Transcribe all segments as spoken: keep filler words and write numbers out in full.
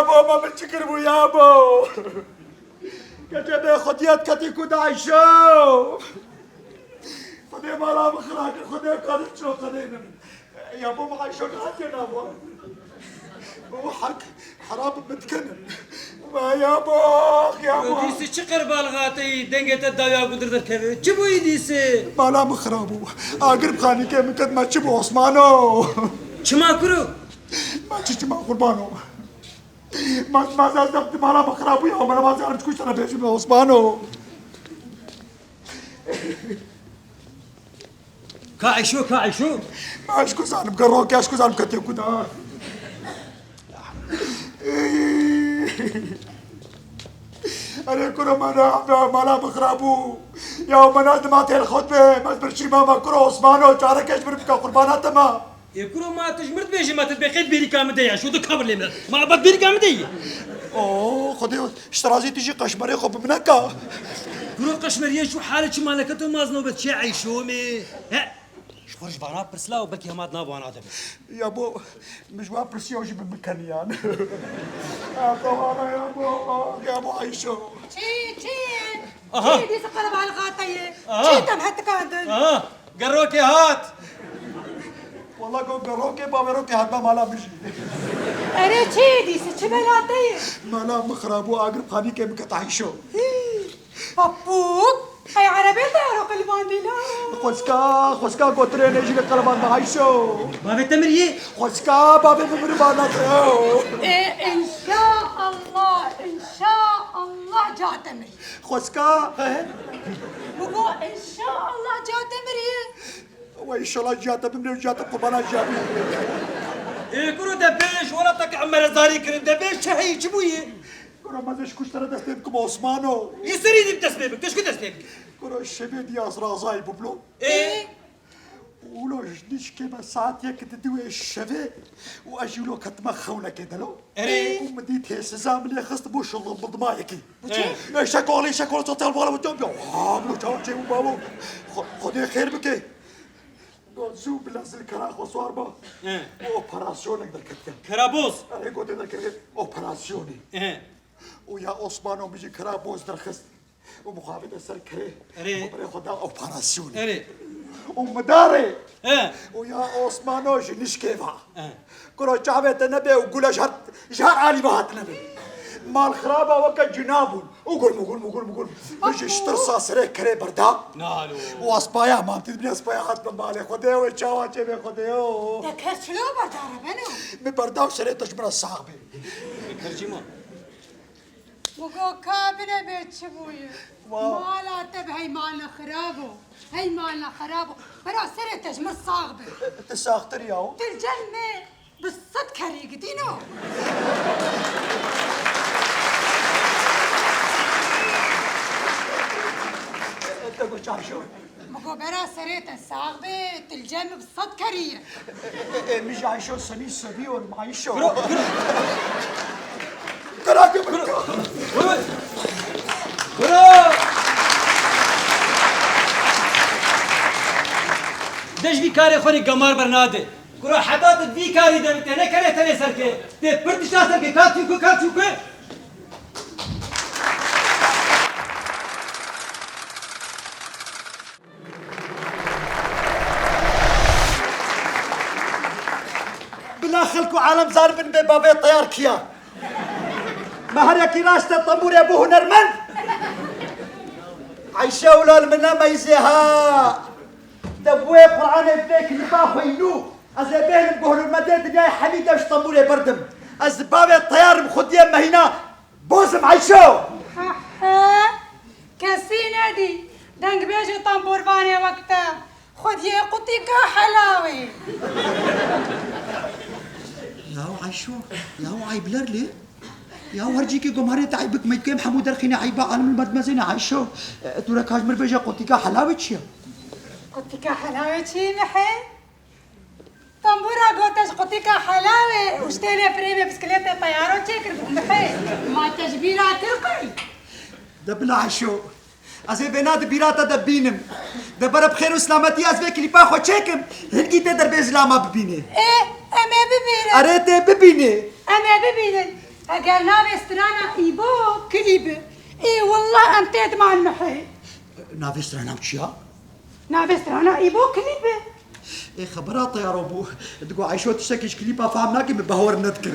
Yabo, ma min çi kiribû yabo? Keçê bê xwediyet ketî ku daîşo. Xwedê mala min xira kir, Xwedê kadir ço Xwedê min. Yabo, ma Ayşo nehatiye nava. Bi û hek heram min dikenin. Ma yabo, yabo. Dîsî çi qerbalixateyî, dengê te dawiya gudir derkeve. Çi bûyî dîsî? Mala min xira bû. Agir bi xanîkê min ket, ma çi bû Osmano? Çima kuro? Ma çi çima qurbano? Ma, ma zazdak di mala min xira bû ya, ma, ma zazdak çi kuştana bêjim Osmano. Ka Eyşo, ka Eyşo. Ma ez ku zanim, gerokê ez ku zanim ketê ku da. Erê kuro, ma na, mala min xira bû. Ya ma na dima têl xwet be, ma ez birçî ma, ma kuro Osmano, çarekê ji min bike qurbana te ma. Ê kuro, ma tu ji mir dibêjî, ma tu dibê qey bêrîka min de ye, şo tu kabir lê min. Ma bak bêrîka min de ye. Oo, Xwedê, ji te razî tu jî qeşmerê xwe bi min neka. Kuro qeşmeriyê şu halê çi maleke tu maz nobet çi Eyşo me. He? Ji xwe ji vana pirsla û belkî hema di nav wana de be. Yabo, min ji wan pirsiya û jî bi min keniyan. Ya, te wana yabo, yabo Eyşo. Çi, çi? Aha. Çi dîsa qelebalixate ye? Aha. Çi te hetikandin? Aha. Gerokê hat. Wala go gerokê, baverokê hat, ba mala min jî. Erê çi dîsa, çi bela te ye? Mala min xira bû, agir xanîkê min ket Ayşo. Hî, papûk, ey erebê te ero qilbandî la. Xwezka, xwezka gotirê nêjî li qelbanda Ayşo. Bavê te miriyê? Xwezka, bavê min mirî bana te. E, inşaallah, inşaallah ca te mirî. Xwezka, he? Bigo, inşaallah ca te mirî. Ve inşallah ciya te bimrê û ciya te qurbana ciya bî. Ê kuro de bêj, wela te ki Emerê zarî kirin, de bêj çi heyî, çi bûyî? Kuro, ma ez ji kuştara dest pê bikim Osmano. Yê serî dî dest pê bik, tu ji ku dest pê bik? Kuro, şevê diyas razayî biblo. Ê? Û lo ji nişkê me saet yek di diwê şevê û ez jî lo ketime xewnekê de lo. Erê. Û min dî têsiza min lê xist bû şildimayekî. Bu çi? Ê, şekolî, şekolî, sosyal bağlı bu ya. Ha, bu çawa çê bu babo. Xwe-, Xwedê xêr bike. Do zû bila zil kera xwe swar ba. Ê. Û operasyonek derketiye. Keraboz. Erê gotê derketiye. Operasyonê. Ê. Û ya Osmano min jî keraboz derxist. Û mixabite ser kirê. Erê. Û birê xwe da operasyonê. Erê. Û midarê. He. Û ya Osmano ji nişkê va. He. Kuro çavê te nebe û gule ji her, ji her alî ve hatine be. Mal xiraba weke cina bûn. Û gul mu gul mu gul mu gul. Min ji tirsa serê kirê berda. Nalo. Û espaya mam, tu dibîne espaya hat bi malê Xwedê wê çawa çê bê Xwedê yo. Te kes çilo berda re beno? Min berda û serê te ji min re sax bê. Kercî ma. Bigo ka binebe çi bûye? Wa- Mala te bi hey mala xirab o. Hey mala xirab o. Bira serê te ji min sax be. Tu saxtir ya. Tu li cem me bi sed kerî gidîno. Te got çaşo. Bigo bera serê te sax be, tu li cem min bi sed kerî ye. E, e, e, min ji Ayşo senî seviyorum Ayşo. Kuro, kuro. Kuro, kuro. Kuro. Kuro. De ji vî karê xwe rê gemar bernade. Kuro heta tu vî karî de te ne kerê tenê serke. Te pir tişta serke, ka çûku, ka çûku. Bila xelk û alem zaribin bê bavê teyar kiya. Me her yekî raşte tembûrê bû hunermend. Ayşe û lal min nemeyzê ha. Te bûyê Qur'anê bê klîpa xwe yî nû. Ez ê bêhnim ku hunermendê dinyayê hemî dev ji tembûrê berdim. Ez bavê teyar im xwediyê mehîna. Bozim Ayşo! Hehe! Kesî nedî, dengbêjê tembûrvanê wek te, xwediyê qutîka helawê. Yaw Ayşo, yaw eyb ler lê. Yaw her cîkê gomarê te eyb bik, me kêm hemû derxîne eyba alim li merd mezêne Ayşo. E, tu re ka ji mir bêje qutîka helawê çi ye? Qutîka helawê çi ye mehê? Tembûra gote ji qutîka helawê û ji têlê firêvê bisikletê teyaro çêkir bû mihê. Ma te ji bîra kir qey? De bila Ayşo, ez ê vêna di bîra te de bînim. De bere bi xêr û silametî ez vê klîpa xwe çêkim, hingî tê derbê zilama bibînê. Ê, em ê bibînin. Erê tê bibînê. Em ê bibînin. Eger navê strana Îbo Kilîb e, ê wallah em tê diman mihê. Navê strana çi ya? Navê strana Îbo Kilîb e. Ê xebera teyaro bû. Digo Ayşo tiştekî ji klîpa fam nake, min behor nedikir.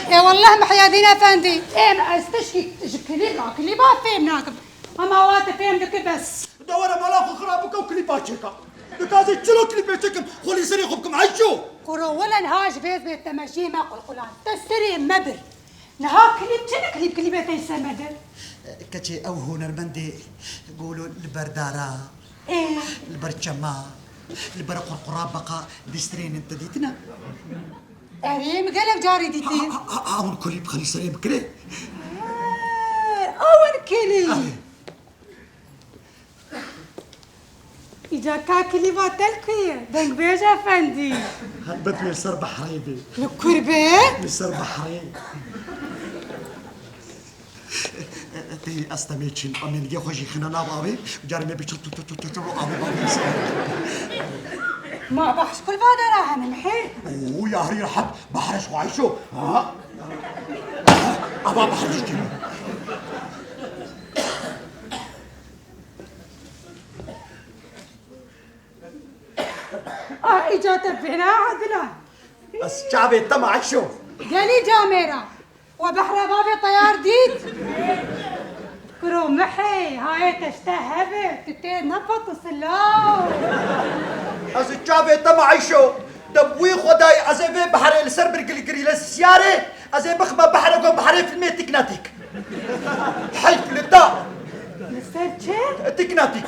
Ê wallah Mihyedîn Efendî, ê ez tişkî ji klîpa, klîpa fêm nakim. Hema wa te fêm dike bes. De were mala xwe xirab bike û klîpa çêka. Dikazê çilo klîpê çêkim, xwe lê serê xwe bikim Ayşo. Kuro wele niha ji vê zbê temeşiyê me qulqulan. Te serê me bir. Niha klîp çi ne klîp, klîbê te ser me de? Keçê ew hunermendê golo li ber dara, Ê. li ber çema, li ber qurqura beqa distrênin te dîtine? Erê, min gelek carî dîtî. Ha, ha, ha, ha, hûn klîp xelî serê bikirê? Ha, ew in klîp. Erê. Îca ka klîba te li ku ye? Dengbêj efendî. Helbet li ser behrê bê. Li kur bê? Li ser behrê. Tê ez temê çin, em ê nigê xwe jî xine nav avê, û carê me biçin tu, tu, tu, tu, tu, avê bavê ser. Ma behs kur va dera henim hê? Oo, ya herî rehet, behrê xwe Ayşo. Ha? Ava behrê jî kî. Ah, îca te fena Adnan. Ez çavê te me Ayşo. Gelî camêra. We behra bavê teyar dît? Kuro mihê, hayê te ji te hebe, tu tê nefet û silaw. Ez çavê te me Ayşo. Te bi wî xwedayî ez ê vê behrê li ser birgilgirî li siyarê, ez ê bixime behrê ku behrê fîlmê Tîknatîk. Heyf li te. Li ser çi? Tîknatîk.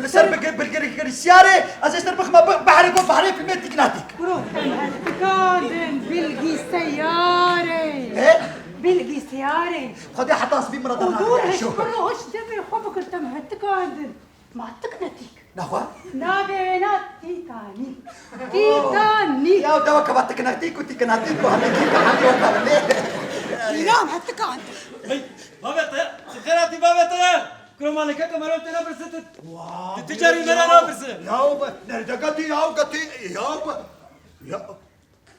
Li ser bigir-, bilgir-, bilgisayarê, ez ê ser bixime bi-, behrê ku behrê fîlmê Tîknatîk. Kuro, em hetikandin bilgisayarê. He? Bilgisayarê. Xwedê heta sibî min re Û dernabe dur Ayşo. Hişkir û hiş devê xwe bikir, em hetikandin. Ma Tîknatîk. Naxwe? Navê wê na Tîtanîk. Tîtanîk. Ya dewa keva Tîknatîk û Tîknatîk û hemî Tîk hemî weka binê. Înan hetikandin. Hey, bavê te, tu xêr hatî bavê te. Kuro maleke te mero te napirsit. Wa, Tu ticarî mera napirsit. Ya be, nerede gati ya gati ya be. Ya.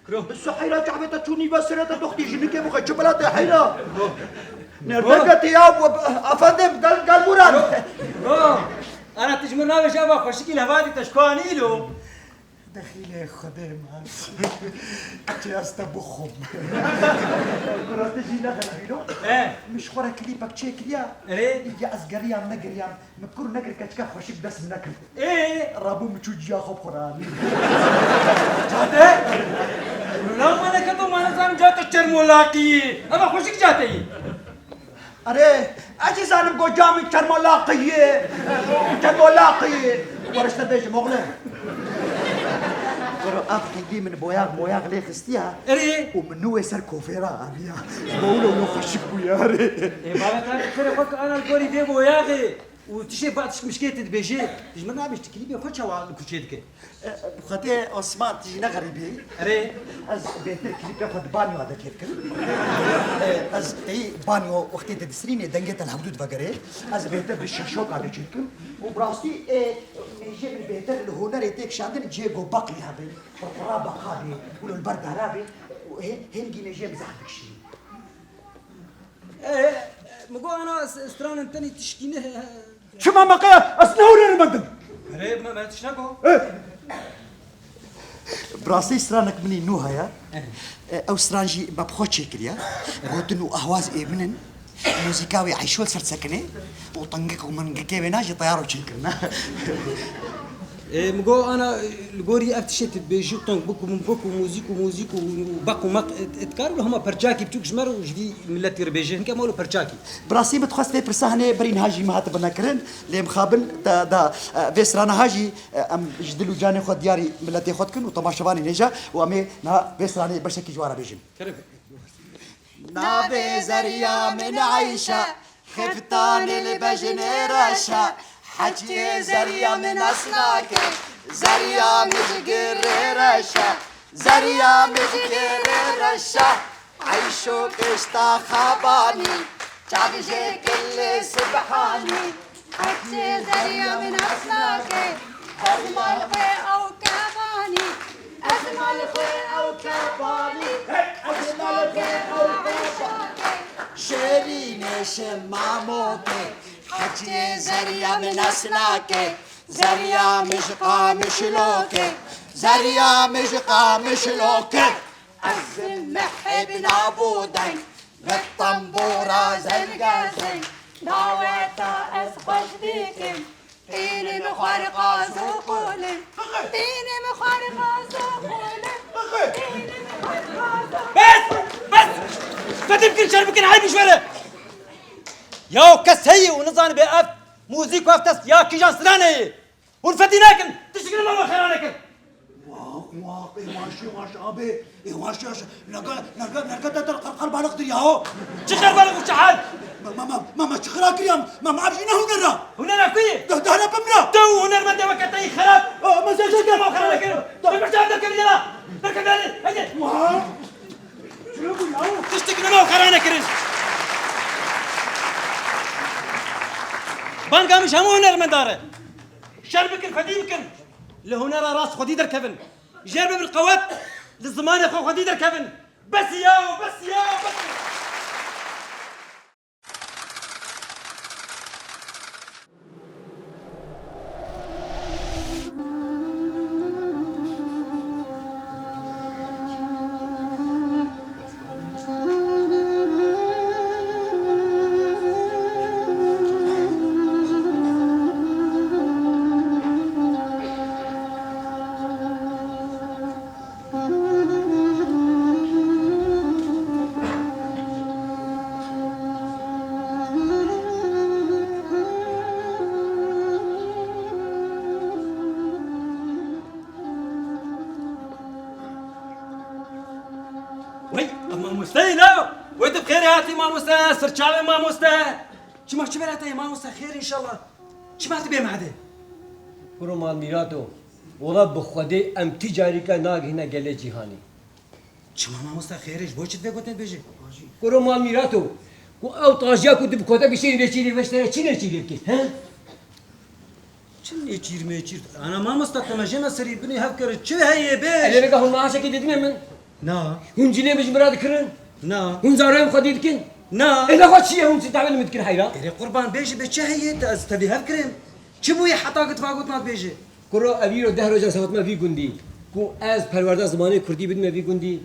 Kuro. Bi su heyra çavê te çû nîve sire te doxtî jinikê bixwe çi bila te heyra. Nerede gati ya bu efendim gel gel Murat. Kuro. Ana tu ji min navê ji eva xweşikî lehvatî te ji ku anî lo. Dexîlê Xwedê me. Çi ez te bixwim. Kuro tu jî nexeribîno. E. Min ji xwe re klîpek çêkiriya. Erê. Îdî ez geriyam negeriyam. Min kur nekir keçika xweşik dest min nekir. Ê. Rabû min çû ciya xwe bi xwe re anî. Cate? Lan maleke to ma nizanim cate çermolaqî yî. Eva xweşik cate yî. Erê, ez jî zanim ku camî çermolaqî yê. Çermolaqî yê. Were ji te bêjim oxle. Were ev hingî min boyax moyax lê xistiya. Erê. Û min nû wê ser kofêra aniya. Ji bo wilo wilo xweşik bûye erê. Ê, bavê te serê xwe ki ana li gorî vê boyaxê. Û tişê ba tişk mişkê tu dibêjê, tu ji min nabêj tu klîpê xwe çawa li kuçê dike? E, Xwedê Osman tu jî ne xerîbî. Erê. Ez bêhtir klîpê xwe di banyoa de çêdikim. E, ez teyî banyo wextê te disirînê dengê te li hevdû divegerê. Ez bêhtir bi şeşoka de çêdikim. Û bi rastî, e, mêjê min bêhtir li hunerê tê kişandin cihê ku beqî hebe. Qurqura beqa bê, wilo li ber dara bê. Û hê-, hêngî mêjê min zehf dikişînî. E, e, mi got ana s-, stranin tenê tişkî ne. Çima me qeya? Ez ne hûrê rimendim. Erê, me, me tişt neko. E. Bi rastî stranek min î nû heye. E. E, ew stran jî me bi xwe çêkiriye. Gotin û ahwaz ê min in. Muzîka wê Eyşo li ser sekine. Û tengik û mengikê wê na jî teyaro çêkirine. Ê, mi got ana, li gorî ev tiştê tu dibêjî, tong bik û min bik û muzîk û muzîk û, û beq û meq, et-, etkar û hema perçakî biçûk ji me re û ji vî miletî re bêje. Hinke me wilo perçakî. Bi rastî min dixwest vê pirsa hinê berî niha jî me hatibine kirin. Lê mixabin te da, e, vê strana ha jî, e, em ji dil û canê xwe diyarî miletê xwe dikin û temaşevanê nêja û em ê niha vê stranê beşekî ji wan re bêjin. Kerem. Navê zeriya min Eyşe, xiftanê li bejinê reşe. Heciyê zeriya min nas nake, zeriya min ji girê reşe. Zeriya min ji girê reşe, Eyşo kişta xabanî, çavijê kilê sibhanî. Hecê zeriya min nas nake, ez mal xwe ew kevanî, ez mal xwe ew kevanî, ez mal Şêrînê şim mamokê, heciyê zeriya min nas nake, zeriya min ji qamişlokê, zeriya min ji qamişlokê. Ez mehê bi nabûdeng, bi tembûra zengezeng, daweta ez xweş dikim. Tînê min xwarê qaz û qolê. Tînê min xwarê qaz û qolê. Tînê min xwarê qaz û Bes! Bes! Fetî bikin, şer bikin, eyb ji we re. Ya kes heye û nizanibe ev muzîk û ev dest ya kîjan stranê ye. Hûn fetî nakin, tiştik nima me xera nekin. Wah, wah, ê waş, ê waş, abê, ê waş, yaş. Nerka, nerka, nerka te ter qar, qar balıqdır ya. Çi qar balık û çi hal? Ma, ma, ma, ma, ma, çi xira kiriyam? Ma, ma, ev jî ne hunera. Hunera ku ye? De, de, ne pemra. Tu hunermendê weke te yî xerab. Aa, ma, sen, sen, sen. Ma xera nekirin. De. Te birçav derkevî de la. Derkevî de, hadi. Wah. Çi bu ya? Tiştik nima xera nekirin. Banga min ji hemû hunermendar e. Şer bikin, fedî bikin. Li hunera rast xwedî derkevin. Jêr bibin qewet, li zimanê xwe xwedî derkevin. Bes ya, bes ya, bes. Wey, ev mamosteyê ne? Wey tu bi xêrê hatî mamoste, sirçavê mamoste. Çima çi bela te ye mamoste? Xêr înşallah. Çima tu bê mehedê? Kuro Malmîrato, wela bi Xwedê em ti carîka nagihîne gelê cîhanê. Çima mamoste xêr e, ji bo çi divê gotin bêjî? Kuro Malmîrato, ku ew tajiya ku tu bi kotek bişêrî lê çîrê veştere çi lê çîrê bikî, he? Çi lê çîr mê çîr? Ana mamoste, te me jê me serî binê hev kirin. Çi heye bêj? Elê vêga hûn maaşekê didinê min? Na. Hûn cilê min ji min re dikirin? Na. Hûn zareyên xwedî dikin? Na. Ê nexwe çi ye hûn çi dawê li min dikin heyra? Erê qurban bêjî bê çi heye te ez tevî hev kirim? Çi bûye heta ku tu va gotina dibêjî? Kuro ev îro deh roja ez hatime vî gundî. Ku ez perwerda zimanê kurdî bidime vî gundî,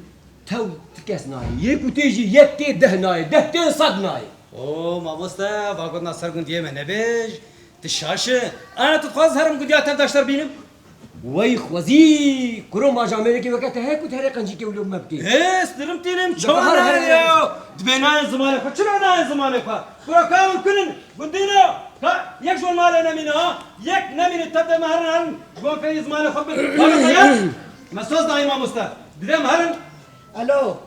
tew ti kes nayê. Yek û tê jî yek tê deh nayê, deh tê sed nayê. O mamoste, va gotina ser gundiyê me nebêj. Tu şaş î. Ana tu dixwaz herim gundiya tev daşter bînim? Wey xwezî, kuro ma ji Amerîkê weke te heye ku tu herê qencîkê wilo bi me bikî? Ê, stirim tînim çawa nayê ya? Dibê nayê zimanê xwe. Çira nayê zimanê xwe? Kuro ka hûn kin in, gundî ne. Ka yek ji wan malê nemîne ha? Yek nemîne tev de me herin herin. Ji bo fêrî zimanê xwe bin. Baba teyar. Me soz dayî mamoste. Dibê em herin. Alo.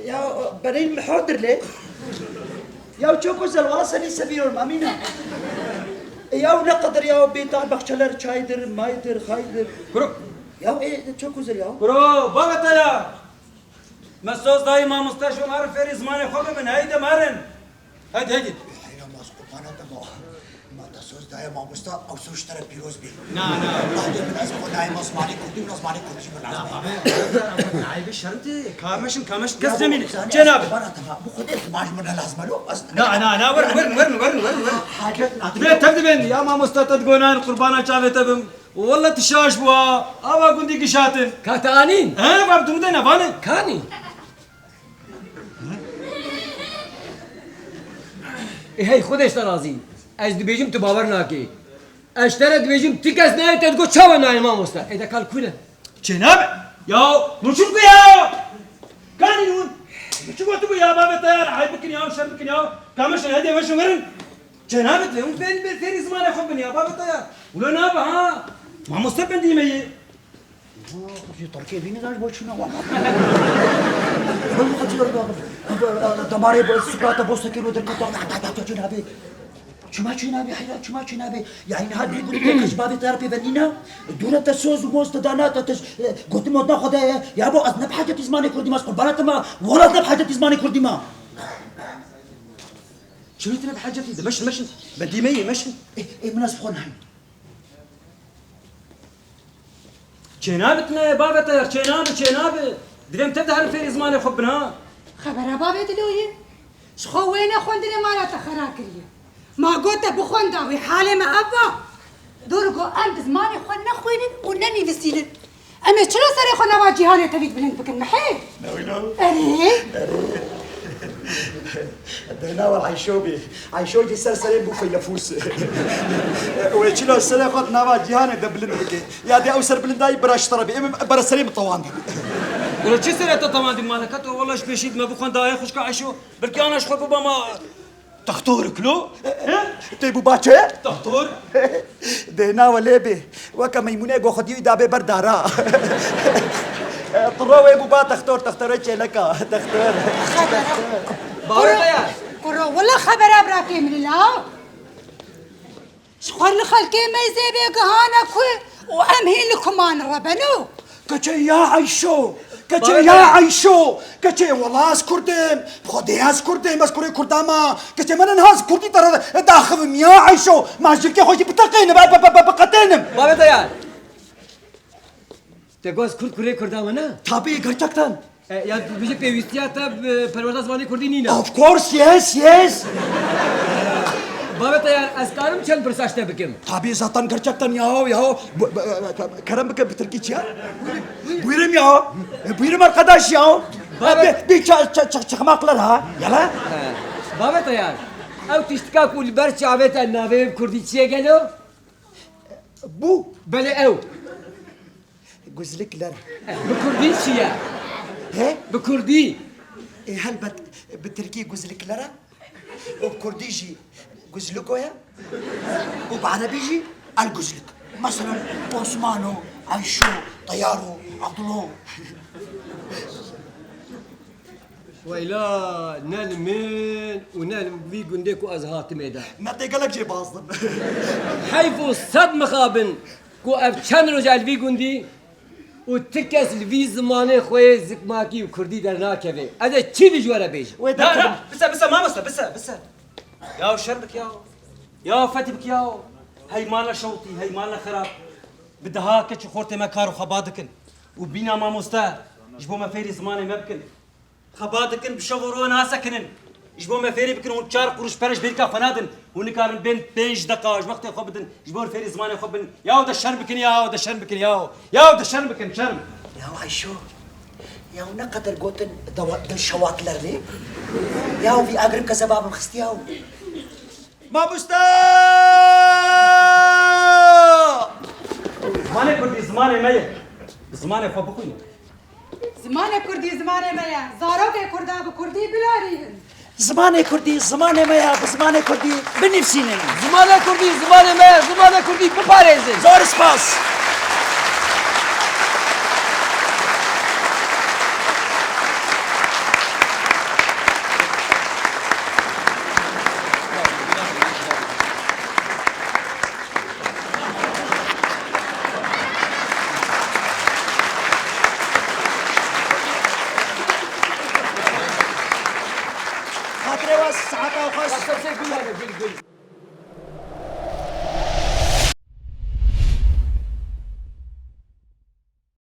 Ya, benim hadir le. Ya çok güzel, valla seni seviyorum, Amina. Ya ne kadar ya, bir dağ bahçeler, çaydır, maydır, haydır. Kuro. Ya, e, çok güzel ya. Kuro, baba teyar. Me soz dayî mamoste, ji wan herin fêrî zimanê xwe bibin, heydi em herin. Hadi, hadi. Heyra mas qurbana te ma. Ma te soz daye mamosta, ew soz ji te re pîroz bî. Na, na. Allah de min ez xwe dayê ma zimanê kurdî û na zimanê kurdî min lazim e. Abi, abi, abi, şerm tê. Ka meşin, ka meşin. Kes demîne. Çênabe. Qurbana te ma. Bu xwedê ziman ji min re lazim e lo. Na, na, na, werin, werin, werin, werin, werin. Hacet nadir. Dibê tev dibên, ya mamosta te digonan qurbana çavê te bim. Walla tu şaş bû ha. Ava gundî gişatin. Ka te anîn? He, va bi dûmdê ne, vane. Kanî? Ê hey, Xwedê ji te razî. Ez dibêjim tu bawer nakê. Ez ji te re dibêjim ti kes nayê, te digot çawa nayê mamoste? Ê de kal kune? Çênabe. Ya, hûn çi digo ya? Kanî hûn? Çi gotibû ya, bavê te ya, rehayî bikin ya, şer bikin ya. Ka meşin, hede meşin werin. Çênabe tu, hûn fêrî, fêrî zimanê xwe bin ya, bavê te ya. Wilo nabe ha. Mamoste bendî me yê. Ji Tirkiyê bîne, ji bo çûna wan. Damarê Sokrata Bostekê lo derketa. Çi nabê? Çima çi nabê heyra? Çima çi nabê? Yani niha dî gotî te ji bavê te re pêve nîna? Dûre te soz û moz te dana te, te, e, gotî modna xwe daye. Ya bo ez ne bi hacetî zimanê kurdî ma, ez qurbana te ma. Wala ez ne bi hacetî zimanê kurdî ma. Çi tu ne bi hacetî de? Meşin, meşin. Bendî me yê, meşin. Ê, ê, min ez bi xwe nehim. Çênabe tu ne, bavê te ya, çênabe, çênabe. Divê em tev de herin fêrî zimanê xwe bin ha. Xebera bavê Diloyê? Ji xwe wêne xwendinê mala te xera kiriye. Ma got te bixwenda wî halê me ev ba. Dûr got em bi zimanê xwe nexwînin û nenivîsînin. Em ê çilo serê xwe nava cîhanê tevî bilind bikin mihê? Ne wilo? Erê. Erê. Dêna we Eyşo bî. Eyşo jî ser serê bû feylefûs. Wê çilo serê xwe nava cîhanê de bilind bike. Ya dê ew ser bilindayî bira ji te re bî. Em bera serê min tewandî. Bira çi serê te tewandî maleka to? Wela ji pêşî me bixwenda ayê xwişka Eyşo. Belkî ana ji xwe biba ma textorik lo. He? Tê bû ba çi? Textor. Dêna we lê bê. Weke meymûnê go xwedî wî dabê ber dara. Tiro wê bû ba textor, textorê çêleka. Textor. Bawê te ya. Kuro, wela xebera bira kêm li la. Ji xwe li xelkê meyzê bê gihane ku û em hîn li kuman re beno. Keçê ya Eyşo, keçê Bavê ya te. Eyşo, keçê wela ez Kurd im, bi Xwedê ez Kurd im, ez kurê Kurda me, keçê min niha ez Kurdî te re daxivim ya Eyşo, ma ji dilkê xwe jî biteqînim, bi, bi, bi, bi, biqetênim. Bavê te ya. Te got ez Kurd kurê Kurda me ne? Tabii, gerçekten. E, ya tu bijî pêwîstiya te bi perwerda zimanê kurdî nîne? Of course, yes, yes. Bavê te ya, ez karim çend pirsa ji te bikim? Tabii, zaten gerçekten ya, ya. Bu, bu, e, kerem bike bi tirkî çi ya? Buyurun ya. E, buyurun arkadaş ya. Bavê E, bir, bir ça-, ça-, ça-, çakmaklar ha. Yala. He. Bavê te ya, ew tiştika ku li ber çavê te navê bi kurdî çi ye gelo? Bu. Belê ew. Guzlikler. Bi kurdî çi ye? He? Bi kurdî. E, helbet bi tirkî guzlikler e. Û bi kurdî jî guzliko ye. Û bi erebî jî el guzlik. Mesela Osmano, Eyşo, Teyaro, Abdulo. Weyla, ne li min û ne li vî gundê ku ez hatime de. Me tê gelek jê baz din. Heyf û sed mixabin ku ev çend roj e li vî gundî û ti kes li vî zimanê xwe yê zikmakî û kurdî dernakeve. Ez ê çi li ji we re bêjim? Wê Na, na, derkevin. Bise, bise, mamoste, bise, bise. Ya şer bik ya. Ya fetî bik ya. Hey mala şewtî, hey mala xerab. Bi deha keç û xortê me kar û xebat dikin. Û bîna mamoste ji bo me fêrî zimanê me bikin. Xebat dikin, bi şev û roj nasekinin. Ji bo me fêrî bikin, hûn çar quruş pere ji bêrîka xwe nadin. Hûn nikarin bên pênc deqa ji wextê xwe bidin, ji bo fêrî zimanê xwe bin. Yaw de şerm bikin, yaw de şerm bikin, yaw. Yaw de şerm bikin, şerm. Ya Ayşo, ya ne qeder gotin dawa-, dil şewat lernê? Ya vî agrim ke zebabim xistiya. Mamoste! Zimanê kurdî zimanê me ye. Bi zimanê xwe bixwînin. Zimanê kurdî zimanê me ye. Zarokê kurda bi kurdî bilarînin. Zimanê kurdî zimanê me ye. Bi zimanê kurdî binivîsînin. Zimanê kurdî zimanê me ye. Zimanê kurdî biparêzin. Zor spas. Xatirê we saeta xweş. Gul hene, gul, gul.